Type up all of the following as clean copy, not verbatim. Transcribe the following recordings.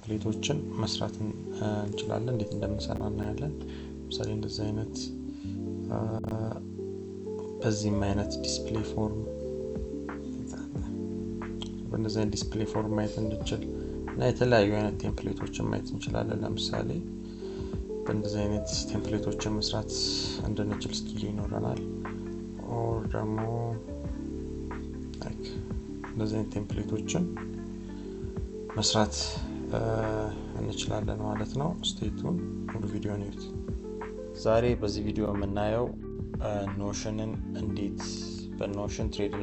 template ኦችን መስራት እንችላለን። እንዴት እንደምንሰራ እናያለን። ለምሳሌ እንደዚህ አይነት በዚህም አይነት display form በእንደዚህ አይነት display form ማየት እንድንችል እና የተለያዩ አይነት template ኦችን ማየት እንችላለን። ለምሳሌ በእንደዚህ አይነት template ኦችን መስራት እንድንችል skill ይኖረናል። or ደግሞ like እንደዚህ አይነት template ኦችን መስራት እንችላለን ማለት ነው። Stay tuned ሙሉ ቪዲዮውን እዩት። ዛሬ በዚህ ቪዲዮ የምናየው Notion ን እንዴት በ Notion trade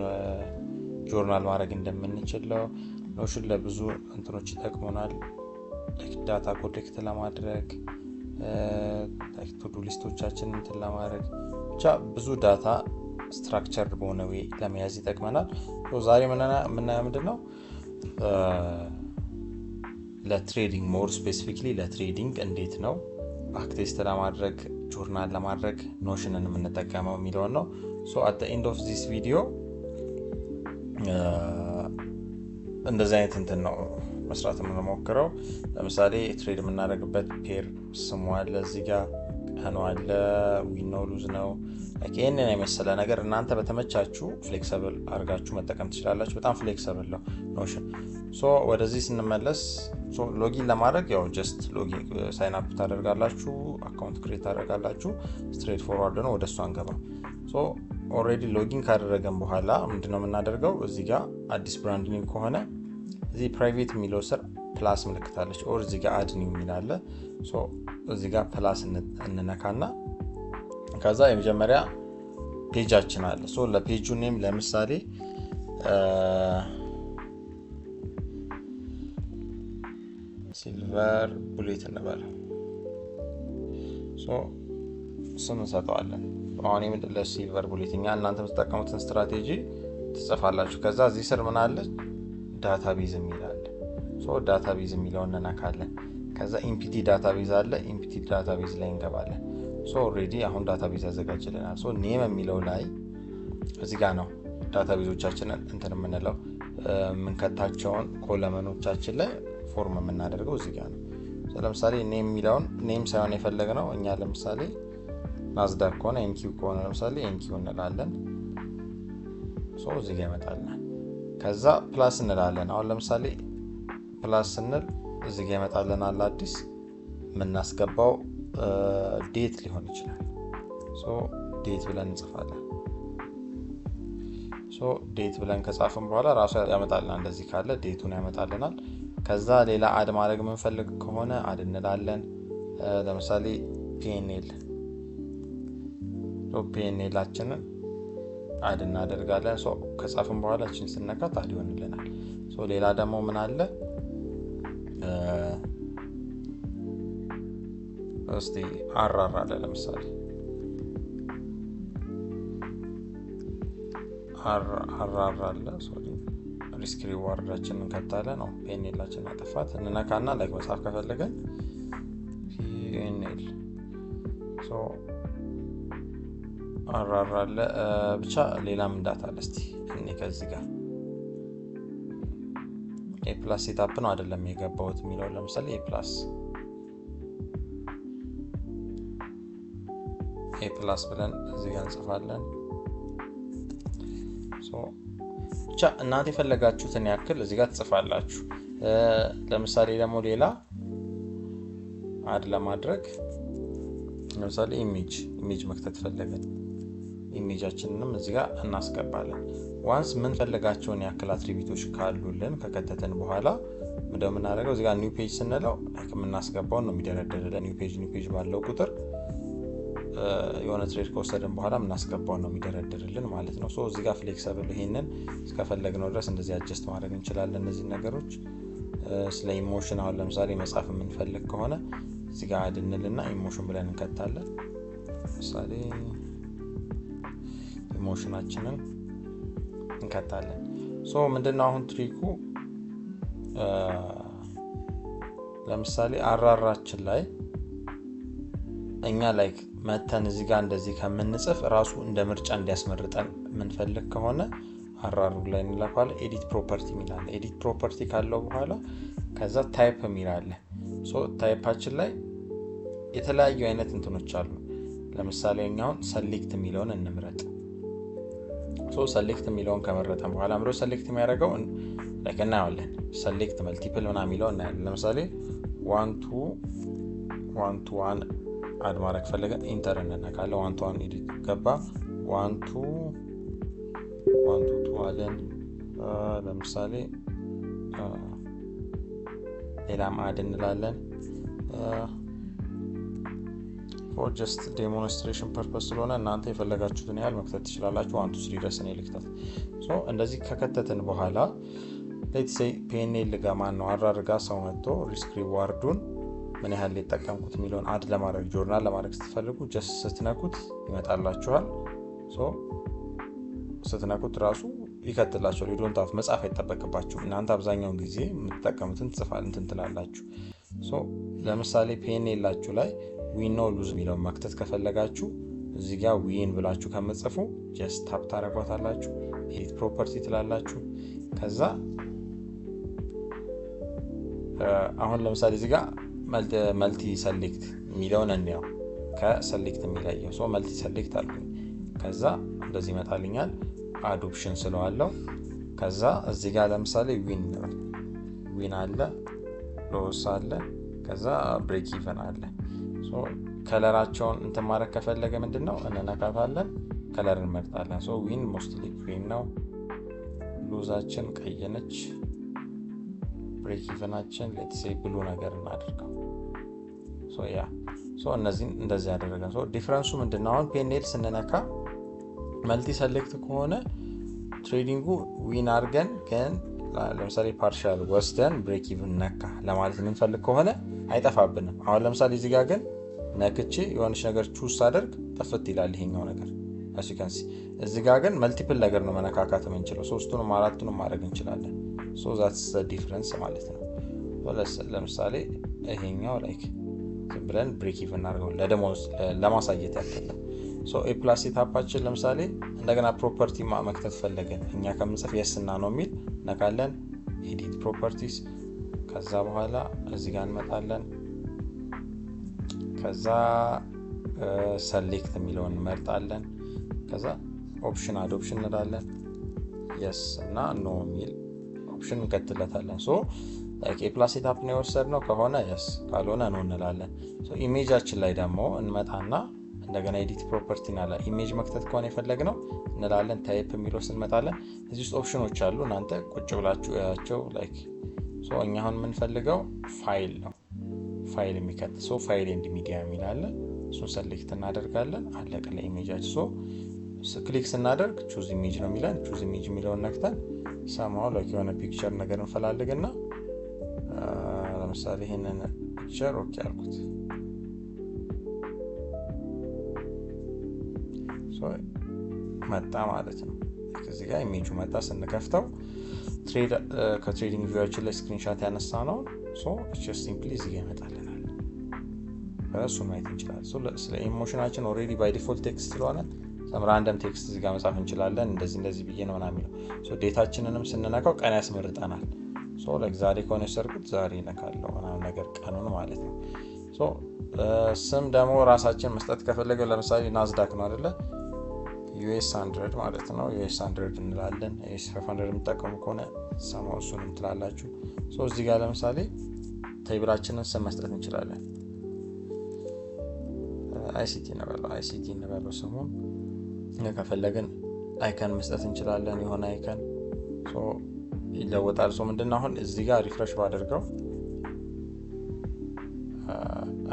journal ማድረግ እንደምንችል ነው። Notion ለብዙ እንትኖች ይጠቅሙናል። Like data collect ለማድረግ፣ like to-do list ኦቻችንን እንትን ለማድረግ፣ ብቻ ብዙ data structure በሆነ way ለመያዝ ይጠቅመናል። ዛሬ የምናየው ምንድን ነው? ለ trading፣ more specifically ለ trading እንዴት ነው backtest ለማድረግ፣ ጆርናል ለማድረግ Notion ን የምንጠቀመው የሚለውን ነው። So at end of this video እንደዚህ አይነት እንትን ነው መስራት የምንሞክረው። ለምሳሌ trade የምናደርግበት pair ስሙ አለ፣ እዚህ ጋር ቀኑ አለ፣ win ነው lose ነው፣ ይህንን የመሰለ ነገር እናንተ በተመቻችሁ flexible አድርጋችሁ መጠቀም ትችላላችሁ። በጣም flexible ነው Notion። So ወደዚህ ስንመለስ login ለማድረግ ያው just login sign up ታደርጋላችሁ፣ account create ታደርጋላችሁ። Straightforward ነው፣ ወደ እሱ አንገባም። So already login ካደረገን በኋላ ምንድነው የምናደርገው? እዚህ ጋር አዲስ brand new ከሆነ እዚህ private የሚለው ስር plus ምልክት አለች፣ or እዚህ ጋር add new የሚል አለ። እዚህ ጋር plus እንነካና ከዛ የመጀመሪያ page ኣችን አለ። So ለ page ኡ name ለምሳሌ Silver Bullet እንበል። So ስም እንሰጠዋለን። አሁን የምንድን ለ Silver Bullet እኛ እናንተ የምትጠቀሙትን ስትራቴጂ ትጽፋላችሁ። ከዛ እዚህ ስር ምን አለ? Database የሚል አለ። So database የሚለውን እንነካለን። ከዛ empty database አለ። Empty database ላይ እንገባለን። So already አሁን database ያዘጋጅልናል። So name የሚለው ላይ እዚህ ጋር ነው database ኦቻችንን እንትን የምንለው፣ የምንከታቸውን column ኦቻችን ላይ form የምናደርገው እዚህ ጋር ነው። ለምሳሌ name የሚለውን name ሳይሆን የፈለግነው እኛ ለምሳሌ ናዝዳክ ከሆነ፣ NQ ከሆነ ለምሳሌ NQ እንላለን። So እዚህ ጋር ይመጣልናል። ከዛ plus እንላለን። አሁን ለምሳሌ plus ስንል እዚህ ጋር ይመጣልናል። አዲስ የምናስገባው date ሊሆን ይችላል። So date ብለን እንጽፋለን። So date ብለን ከጻፍን በኋላ ራሱ ያመጣልናል። እንደዚህ ካለ date ኡን ያመጣልናል። ከዛ ሌላ add ማድረግ የምንፈልግ ከሆነ add እንላለን። ለምሳሌ PnL፣ PnL ኣችንን add እናደርጋለን። So ከጻፍን በኋላ ችን ስነካት add ይሆንልናል። So ሌላ ደግሞ ምን አለ? እስቲ RR አለ። ለምሳሌ RR አለ። Sorry፣ risk reward ኣችንን እንከታለን ነው። PnL ኣችንን አጠፋት። እንነካና like መጻፍ ከፈለገን PnL። So RR አለ። ብቻ ሌላም data አለ። እስቲ እኔ ከዚህ ጋር A plus setup ነው አይደለም የገባሁት የሚለው፣ ለምሳሌ A plus ብለን እዚህ ጋር እንጽፋለን። ብቻ እናንተ የፈለጋችሁትን ያክል እዚህ ጋር ትጽፋላችሁ። ለምሳሌ ደግሞ ሌላ add ለማድረግ ለምሳሌ image መክተት ፈለገን image ኣችንንም እዚህ ጋር እናስገባለን። Once ምንፈልጋቸውን ያክል attribute ኦች ካሉልን ከከተትን በኋላ ምንድነው የምናደርገው? እዚህ ጋር new page ስንለው የምናስገባውን ነው የሚደረድርልን። New page፣ new page ባለው ቁጥር የሆነ trade ከወሰድን በኋላ የምናስገባውን ነው የሚደረድርልን ማለት ነው። So እዚህ ጋር flexible፣ ይሄንን እስከፈለግነው ድረስ እንደዚህ adjust ማድረግ እንችላለን እነዚህ ነገሮች። ስለ emotion አሁን ለምሳሌ መጻፍ የምንፈልግ ከሆነ እዚህ ጋር add እንልና emotion ብለን እንከታለን። ለምሳሌ emotion ኣችንን እንከታለን። So ምንድነው አሁን trick ኡ? ለምሳሌ RR ኣችን ላይ እኛ like መተን እዚህ ጋር እንደዚህ ከምንጽፍ ራሱ እንደ ምርጫ እንዲያስመርጠን የምንፈልግ ከሆነ RR ኡ ላይ እንለፋለን። Edit property የሚል አለ። Edit property ካለው በኋላ ከላይ ከዛ type የሚል አለ። So type ኣችን ላይ የተለያዩ አይነት እንትኖች አሉ። ለምሳሌ እኛ አሁን select የሚለውን እንምረጥ። So select የሚለውን ከመረጠን በኋላ አምሮ select የሚያደርገው like እናየዋለን። Select multiple ምናምን የሚለውን እናያለን። ለምሳሌ 1 to 1 to 1 add ማድረግ ፈለገን enter እንነካለን። 1 to 1 edit ገባ። 1 to 1 to 2 አለን። ለምሳሌ ሌላም add እንላለን። For just demonstration purpose ስለሆነ እናንተ የፈለጋችሁትን ያህል መክተት ትችላላችሁ። 1 to 3 ድረስ እኔ ልክተት። So እንደዚህ ከከተትን በኋላ let's say PnL ጋር ማን ነው RR ጋር ሰው መጥቶ risk reward ኡን ምን ያህል ሊጠቀምኩት የሚለውን add ለማድረግ ጆርናል ለማድረግ ስትፈልጉ just ስትነኩት ይመጣላችኋል። So ስትነኩት ራሱ ይከትላችኋል። You don't have መጻፍ አይጠበቅባችሁም። እናንተ አብዛኛውን ጊዜ የምትጠቀሙትን ትጽፋል እንትን ትላላችሁ። So ለምሳሌ PnL ኣችሁ ላይ win ነው lose የሚለውን መክተት ከፈለጋችሁ እዚህ ጋር win ብላችሁ ከምትጽፉ just tap ታረጓታላችሁ። Edit property ትላላችሁ። ከዛ አሁን ለምሳሌ እዚህ ጋር multi select የሚለውን እንየው። ከ select የሚለየው so multi select አልኩኝ። ከዛ እንደዚህ ይመጣልኛል። Add option ስለዋለው ከዛ እዚህ ጋር ለምሳሌ win እንበል። Win አለ፣ loss አለ፣ ከዛ break even አለ። So color ኣቸውን እንትን ማድረግ ከፈለገ ምንድነው እንነካታለን፣ color እንመርጣለን። So win mostly green ነው፣ loss ኣችን ቀይ ነች፣ break even ኣችን let's say blue ነገር እናድርገው። So yeah so እነዚህን እንደዚህ ያደረገን። So difference ኡ ምንድነው? አሁን PnL ስንነካ multi select ከሆነ trading ኡ win አድርገን ግን ለምሳሌ partial ወስደን break even ነካ ለማለት የምንፈልግ ከሆነ አይጠፋብንም። አሁን ለምሳሌ እዚህ ጋር ግን ነክቼ የሆነች ነገር choose ሳደርግ ጥፍት ይላል ይሄኛው ነገር። As you can see እዚህ ጋር ግን multiple ነገር ነው መነካካት የምንችለው። ሶስቱንም አራቱንም ማድረግ እንችላለን። So that's the difference ማለት ነው። ለምሳሌ ይሄኛው like ዝም ብለን break even እናድርገው ለደሞዝ ለማሳየት ያክል ነው። So A plus setup ኣችን ለምሳሌ እንደገና property መክተት ፈለገን እኛ ከምንጽፍ yes እና no የሚል ነካለን። Edit properties ከዛ በኋላ እዚህ ጋር እንመጣለን። ከዛ select የሚለውን እንመርጣለን። ከዛ option add option እንላለን። Yes እና no የሚል option እንከትለታለን። So like A plus setup ነው የወሰድነው ከሆነ yes ካልሆነ no እንላለን። So image ኣችን ላይ ደግሞ እንመጣና እንደገና edit property እንላለን። Image መክተት ከሆነ የፈለግነው እንላለን። Type የሚለው ስንመጣለን እዚህ ውስጥ ኦፕሽኖች አሉ። እናንተ ቁጭ ብላችሁ ያቸው like so እኛ አሁን የምንፈልገው ፋይል ነው። ፋይል የሚከት so file and media የሚል አለ። እሱን select እናደርጋለን። አለቀ ለ image ኣችን። So click ስናደርግ choose image ነው የሚለን። Choose image የሚለውን ነክተን somehow like የሆነ picture ነገር እንፈላልግና ለምሳሌ ይሄንን picture okay አልኩት። So መጣ ማለት ነው። እዚህ ጋር ኢሜጁ መጣ። ስንከፍተው trade ከ TradingView ኣችን ላይ screenshot ያነሳ ነው። So just simply እዚህ ጋር ይመጣልናል። እሱ ማየት እንችላለን። So ስለ emotion ኣችን already by default text ስለሆነ some random text እዚህ ጋር መጻፍ እንችላለን። እንደዚህ እንደዚህ ብዬ ነው ምናምን የሚለው። So date ኣችንንም ስንነካው ቀን ያስመርጠናል። So like ዛሬ ከሆነ የሰርኩት ዛሬ እነካለሁ ምናምን ነገር ቀኑን ማለት ነው። So ስም ደግሞ ራሳችን መስጠት ከፈለገ ለምሳሌ ናዝዳክ ነው አይደለ? US 100 ማለት ነው። US 100 እንላለን። US 500 የምትጠቀሙ ከሆነ ሰማው እሱንም ትላላችሁ። So እዚህ ጋር ለምሳሌ table ኣችንን ስም መስጠት እንችላለን። ICT እንበለው፣ ICT እንበለው ስሙን። ከፈለግን icon መስጠት እንችላለን። የሆነ icon so ይለወጣል። So ምንድነው አሁን እዚህ ጋር refresh ባደርገው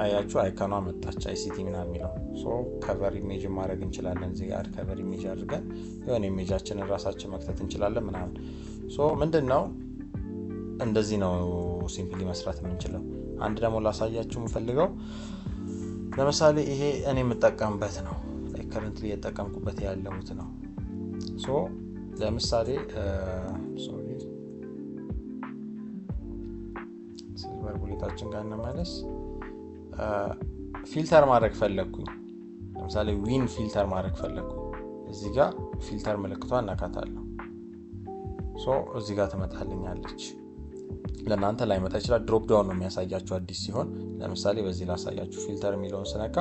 አያችሁ icon ኗ መጣች ICT ምናምን የሚለው። So cover image ማድረግ እንችላለን። እዚህ ጋር cover image አድርገን የሆነ image ኣችንን ራሳችን መክተት እንችላለን ምናምን። So ምንድነው እንደዚህ ነው simply መስራት የምንችለው። አንድ ደግሞ ላሳያችሁ የምፈልገው ለምሳሌ ይሄ እኔ የምጠቀምበት ነው፣ like currently እየተጠቀምኩበት ያለሁት ነው። So ለምሳሌ sorry Silver Bullet ኣችን ጋር እንመለስ። Filter ማድረግ ፈለግኩኝ። ለምሳሌ win filter ማድረግ ፈለግኩኝ። እዚህ ጋር filter ምልክቷን እነካታለሁ። So እዚህ ጋር ትመጣልኛለች። ለእናንተ ላይመጣ ይችላል። Drop down ነው የሚያሳያችሁ አዲስ ሲሆን። ለምሳሌ በዚህ ላሳያችሁ። Filter የሚለውን ስነካ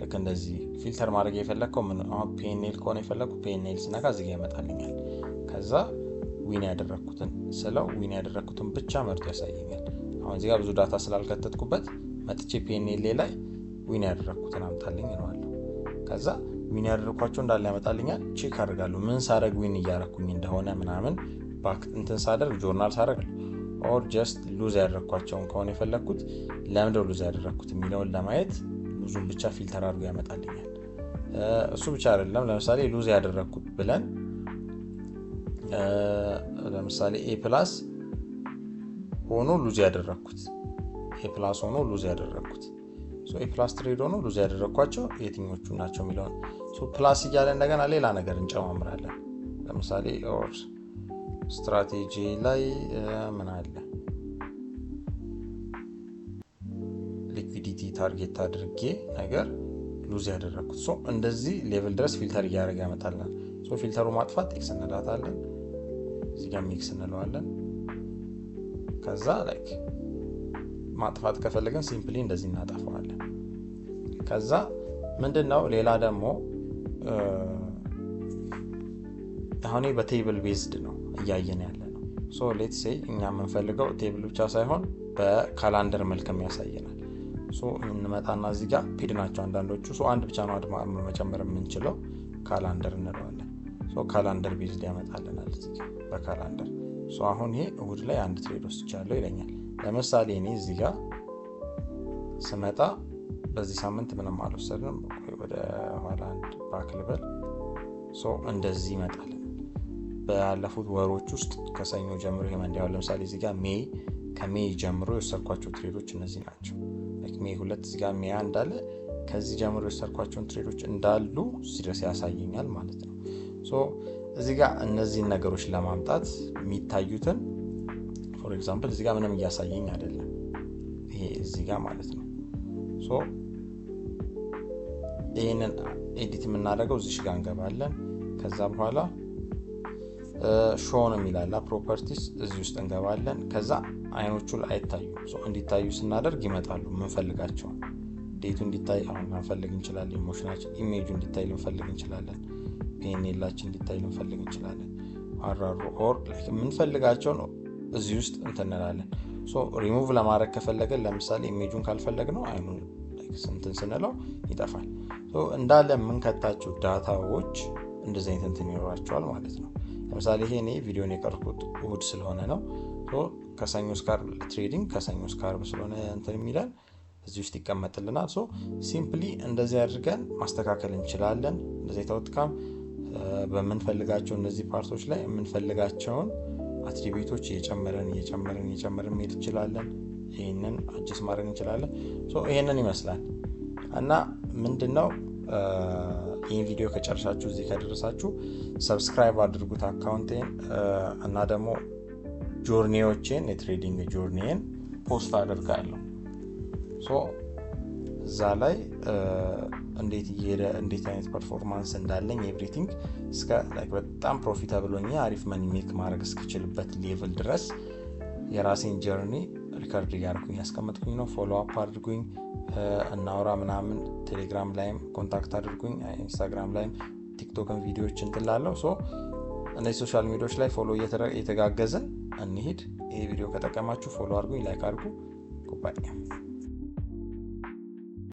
ልክ እንደዚህ filter ማድረግ የፈለግከው ምን፣ አሁን PnL ከሆነ የፈለግኩ PnL ስነካ እዚህ ጋር ይመጣልኛል። ከዛ win ያደረግኩትን ስለው win ያደረግኩትን ብቻ መርጦ ያሳየኛል። አሁን እዚህ ጋር ብዙ data ስላልከተትኩበት መጥቼ PnL ላይ win ያደረግኩትን አምጣልኝ እለዋለሁ። ከዛ win ያደረግኳቸው እንዳለ ያመጣልኛል። Check አድርጋለሁ ምን ሳደርግ win እያረኩኝ እንደሆነ ምናምን፣ back እንትን ሳደርግ፣ ጆርናል ሳደርግ፣ or just lose ያደረግኳቸውን ከሆነ የፈለግኩት ለምንድነው lose ያደረግኩት የሚለውን ለማየት lose ኡን ብቻ filter አድርጎ ያመጣልኛል። እሱ ብቻ አይደለም። ለምሳሌ lose ያደረግኩት ብለን ለምሳሌ A plus ሆኖ lose ያደረግኩት፣ A plus ሆኖ lose ያደረግኩት፣ A plus trade ሆኖ lose ያደረግኳቸው የትኞቹ ናቸው የሚለውን plus እያለ እንደገና ሌላ ነገር እንጨማምራለን። ለምሳሌ or strategy ላይ ምን አለ፣ liquidity target አድርጌ ነገር lose ያደረግኩት፣ so እንደዚህ level ድረስ filter እያደረገ ያመጣልናል። So filter ኡ ማጥፋት X እንላታለን፣ እዚህ ጋር X እንለዋለን። ከዛ like ማጥፋት ከፈለግን simply እንደዚህ እናጠፋዋለን። ከዛ ምንድነው ሌላ ደግሞ፣ አሁን በ table based ነው እያየን ያለ ነው። So let's say እኛ የምንፈልገው table ብቻ ሳይሆን በ calendar መልክም ያሳየናል። So እንመጣና እዚህ ጋር paid ናቸው አንዳንዶቹ፣ so አንድ ብቻ ነው add መጨመር የምንችለው፣ calendar እንለዋለን። So calendar based ያመጣልናል እዚህ ጋር በ calendar። So አሁን ይሄ እሁድ ላይ አንድ trade ወስጃለሁ ይለኛል። ለምሳሌ እኔ እዚህ ጋር ስመጣ በዚህ ሳምንት ምንም አልወሰድንም። ወደ ኋላ አንድ back ልበል። So እንደዚህ ይመጣል። ባለፉት ወሮች ውስጥ ከሰኞ ጀምሮ ይሄ Monday፣ አሁን ለምሳሌ እዚህ ጋር May፣ ከ May ጀምሮ የወሰድኳቸው trade ኦች እነዚህ ናቸው። Like May 2፣ እዚህ ጋር May 1 አለ። ከዚህ ጀምሮ የወሰድኳቸውን trade ኦች እንዳሉ እዚህ ድረስ ያሳየኛል ማለት ነው። So እዚህ ጋር እነዚህን ነገሮች ለማምጣት የሚታዩትን፣ for example እዚህ ጋር ምንም እያሳየኝ አይደለም፣ ይሄ እዚህ ጋር ማለት ነው። So ይህንን edit የምናደርገው እዚህ ጋር እንገባለን። ከዛ በኋላ show ነው የሚላላ properties እዚህ ውስጥ እንገባለን። ከዛ አይኖቹ አይታዩም፣ እንዲታዩ ስናደርግ ይመጣሉ። የምንፈልጋቸውን date ኡ እንዲታይ አሁን ልንፈልግ እንችላለን። Emotion ኣችን image ኡ እንዲታይ ልንፈልግ እንችላለን። PnL ኣችን እንዲታይ ልንፈልግ እንችላለን። RR ኡ or የምንፈልጋቸውን እዚህ ውስጥ እንትን እንላለን። ሪሙቭ ለማድረግ ከፈለገን ለምሳሌ image ኡን ካልፈለግ ነው አይኑ እንትን ስንለው ይጠፋል። እንዳለ የምንከታቸው data ዎች እንደዚህ አይነት እንትን ይኖራቸዋል ማለት ነው። ለምሳሌ ይሄ እኔ ቪዲዮን የቀርኩት እሁድ ስለሆነ ነው። ከሰኞ እስከ ዓርብ trading፣ ከሰኞ እስከ ዓርብ ስለሆነ እንትን የሚለን እዚህ ውስጥ ይቀመጥልናል። So simply እንደዚህ አድርገን ማስተካከል እንችላለን። እንደዚህ outcome በምንፈልጋቸው እነዚህ part ኦች ላይ የምንፈልጋቸውን attribute ኦች እየጨመረን እየጨመረን እየጨመረን መሄድ እንችላለን። ይህንን adjust ማድረግ እንችላለን። So ይሄንን ይመስላል። እና ምንድነው፣ ይህን ቪዲዮ ከጨረሳችሁ፣ እዚህ ከደረሳችሁ subscribe አድርጉት account ኤን እና ደግሞ journey ዎቼን፣ የ trading journey ን post አደርጋለሁ። So እዛ ላይ እንዴት እየሄደ፣ እንዴት አይነት performance እንዳለኝ everything እስከ በጣም profitable ሆኜ አሪፍ money make ማድረግ እስክችልበት level ድረስ የራሴን journey record እያደረኩኝ ያስቀመጥኩኝ ነው። Follow up አድርጉኝ፣ እናውራ ምናምን፣ ቴሌግራም ላይም contact አድርጉኝ፣ ኢንስታግራም ላይም ቲክቶክን ቪዲዮዎች እንትላለው። So እነዚህ social media ዎች ላይ follow እየተጋገዝን እንሂድ። ይሄ ቪዲዮ ከጠቀማችሁ follow አድርጉኝ፣ like አድርጉ። Goodbye.